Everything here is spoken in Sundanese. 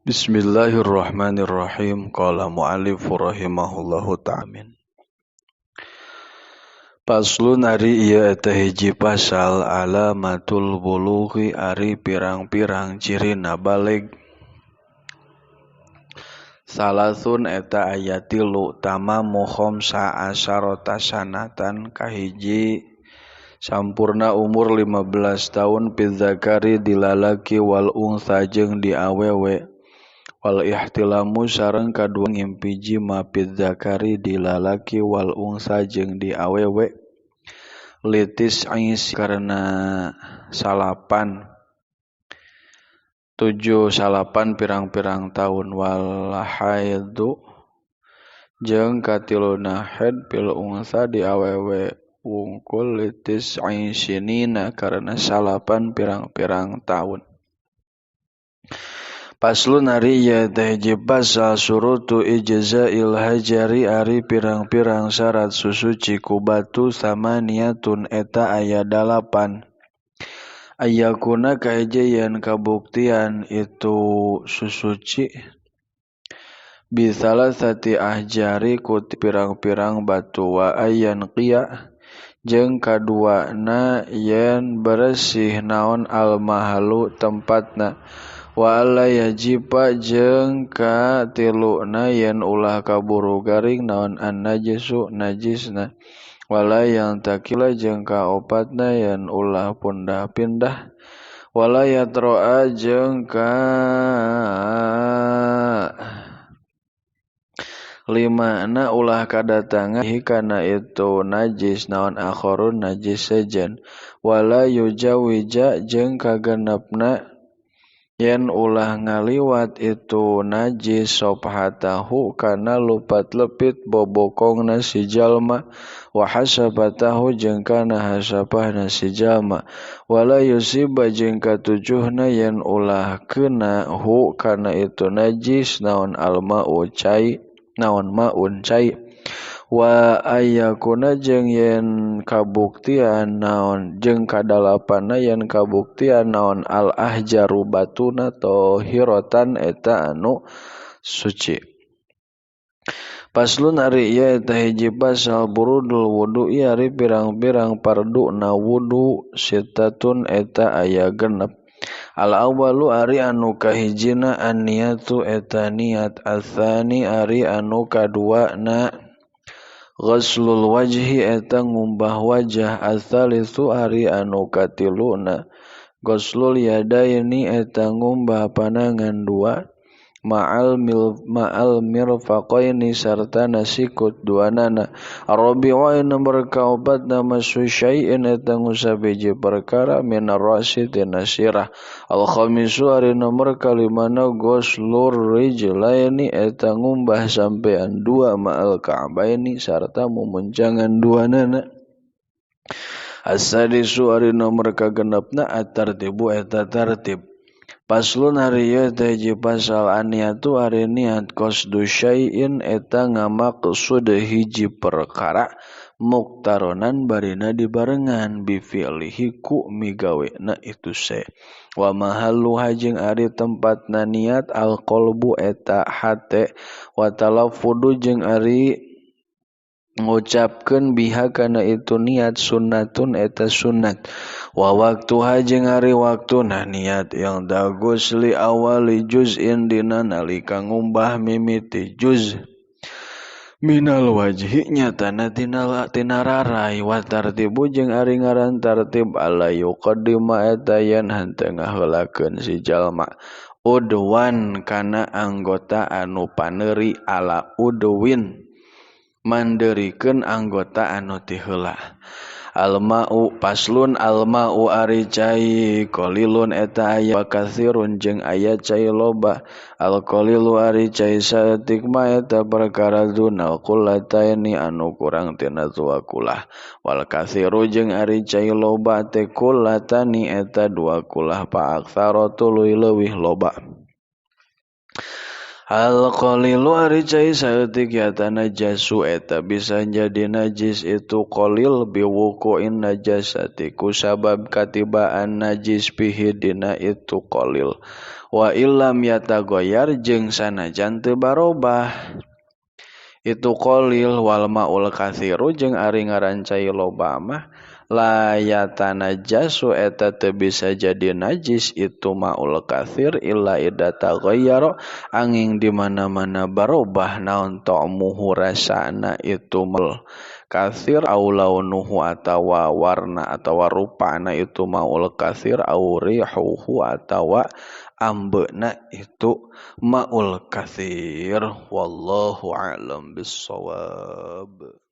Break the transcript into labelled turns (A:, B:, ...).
A: Bismillahirrahmanirrahim. Qala mu'allif rahimahullahu ta'ala. Paslon ari ieu eta hiji pasal alamatul bulughi ari pirang-pirang cirina balig. Salasun eta aya tilu tamamu khamsa asarata sanatan kahiji sampurna umur 15 tahun pizzakari dilalaki wal unsa jeung di awewe. Wal ihtilamu sareng kadua ngimpi jima pizzakari dilalaki wal unsa jeung di awewe litis ais karena salapan 7 salapan pirang-pirang tahun wal haidu jeung katiluna haid pil unsa di awewe wungkul litis aisinina karena salapan pirang-pirang tahun. Paslon ari ieu teh hiji pasal surutu ijza'il hajari ari pirang-pirang syarat susuci ku batu samaniatun eta aya 8. Ayakuna kahiji yen kabuktian itu susuci bisalasati ahjari ku pirang-pirang batu wa ayan qiya jeung kaduana yen beresih naon al mahalu tempatna wa alla yajiba jeung katiluna yen ulah kaburu garing naon an najisu najisna wala yang takila jeung kaopatna yen ulah pundah-pindah wala yatroa jeung ka limana ulah kadatangan kana itu najis naon akharun najis sejen wala yujawija jeung kagenepna yen ulah ngaliwat itu najis sophatahu kana lupat lepit bobokongna si jalma wa hasabatahu jeung kana hasabahna si jalma wala yusiba jeung katujuhna yen ulah kena hu kana itu najis naon alma'u cai naon maun cai wa ayakuna jeung yen kabuktian naon jeung kadalapanna yen kabuktian naon al ahjaru batuna tahiratan eta anu suci. Paslon ari ieu eta hiji pasal burudul wudu ari pirang-pirang parduna wudu sitatun eta aya 6. Al awwalu ari anu kahijina an niatu eta niat, atsani ari anu kaduana ghuslul wajhi eta ngumbah wajah, atsalitsu ari anu katiluna ghuslul yadaini eta ngumbah panangan dua ma'al mirfaqaini sarta nasikut duanana. Arabi'u nomor kaopatna masu syai'in eta ngusap hiji perkara minar ra'si tina sirah. Al khamisu ari nomor kalimana ghuslur rijlaini eta ngumbah sampean dua ma'al ka'baini sarta mumuncangan duanana. As-sadisu ari nomor kagenepna at-tartibu eta tartib. Paslon ari ieu teh hiji pasal aniatu ari niat qasdu syai'in eta ngamaksud hiji perkara muktaronan barina dibarengan bi fi'lihi ku migawena itu se. Wa mahalluha jeung ari tempatna niat al qalbu eta hate wa talaffudu jeung ari ngucapkeun biha kana itu niat sunnatun eta sunnat. Wa waktuha jeung ari waktuna niat yang dagus li awali juz'in dina nalika ngumbah mimiti juz minal wajhi nyatana tina rarai wa tartibu jeung ari ngaran tartib ala yuqaddima eta yen henteu ngaheulakeun si jalma udwan kana anggota anu paneuri ala udwin manderikeun anggota anu ti heula. Alma'u paslon alma'u ari cai qalilun eta aya katsirun jeung aya cai loba. Al qalilu ari cai saeutik ma eta perkara dunal qullataini anu kurang tina dua kulah. Wal katsiru jeung ari cai loba teh kullatani eta dua kulah pa aktsara tuluy leuwih loba. Al qalilu ari cai saeutik yatanajasu eta bisa jadi najis itu qalil biwuqu'in najasati ku sabab katibaan najis fihi dina itu qalil wa illam yatagoyar jeung sanajan teu barobah itu qalil wal maul katsiru jeung ari ngaran cai loba mah la yatanajasu eta teu bisa jadi najis itu maul katsir illa idza taghayyara angin di mana-mana barobah naon ta'muhu rasana itu maul katsir au launuhu atawa warna atawa rupana itu maul katsir au rihuhu atawa ambeuna itu maul katsir. Wallahu a'lam bissawab.